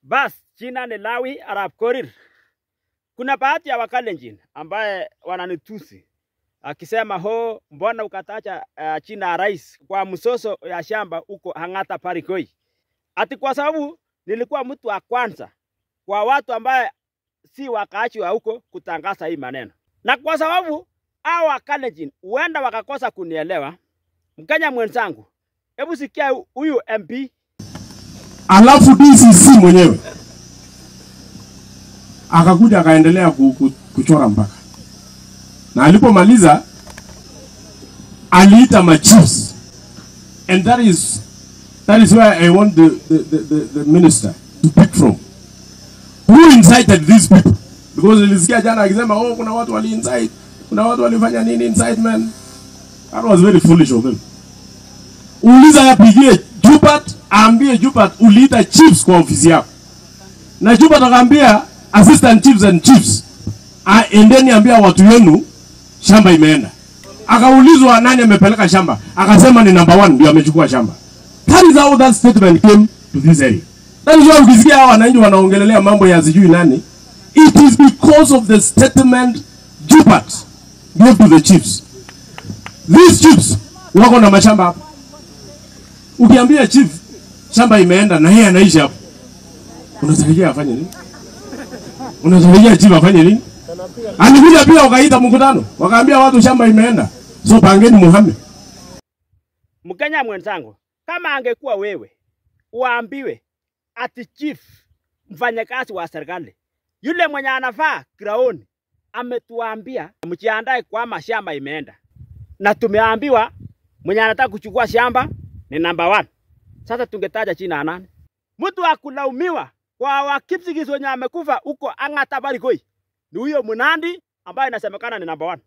Bas, jina ni Lawi Arap Korir. Kuna baadhi ya Wakalenjin ambaye wananitusi akisema ho, mbona ukataja jina ya rais kwa msoso ya shamba huko Ang'ata Barikoi? Ati kwa sababu nilikuwa mtu wa kwanza kwa watu ambaye si wakaaji wa huko kutangaza hii maneno, na kwa sababu hao Wakalenjin huenda wakakosa kunielewa. Mkenya mwenzangu, hebu sikia huyu MP. Alafu DCC mwenyewe akakuja akaendelea kuchora mpaka, na alipomaliza aliita ma chiefs, and that is where I want the minister to pick from. Who incited these people? Because nilisikia jana akisema, "Oh, kuna watu wali incite, kuna watu walifanya nini, incitement." That was very foolish of him. Uliza, apigie Jubat, aambie Jubat, uliita chiefs kwa ofisi yako, na Jubat akaambia assistant chiefs and chiefs, "Endeni ambia watu wenu shamba imeenda." Akaulizwa nani amepeleka shamba, akasema ni number one ndio amechukua shamba. That is how that statement came to this area. That is why ukisikia hawa wananchi wanaongelelea mambo ya sijui nani, it is because of the statement Jubat gave to the chiefs. These chiefs wako na mashamba hapa. Ukiambia chief shamba imeenda na yeye anaishi hapo, unatarajia afanye nini? Unatarajia chief afanye nini? Alikuja pia wakaita mkutano, wakaambia watu shamba imeenda, so pangeni muhame. Mkenya mwenzangu, kama angekuwa wewe uambiwe ati chief mfanyakazi wa serikali yule mwenye anafaa ground ametuambia mjiandae kwa mashamba imeenda, na tumeambiwa mwenye anataka kuchukua shamba ni number one. Sasa tungetaja jina ya nani? Mtu wa kulaumiwa kwa Wakipsigis wenye amekufa huko Ang'ata Barikoi ni huyo Mnandi ambaye inasemekana ni number one.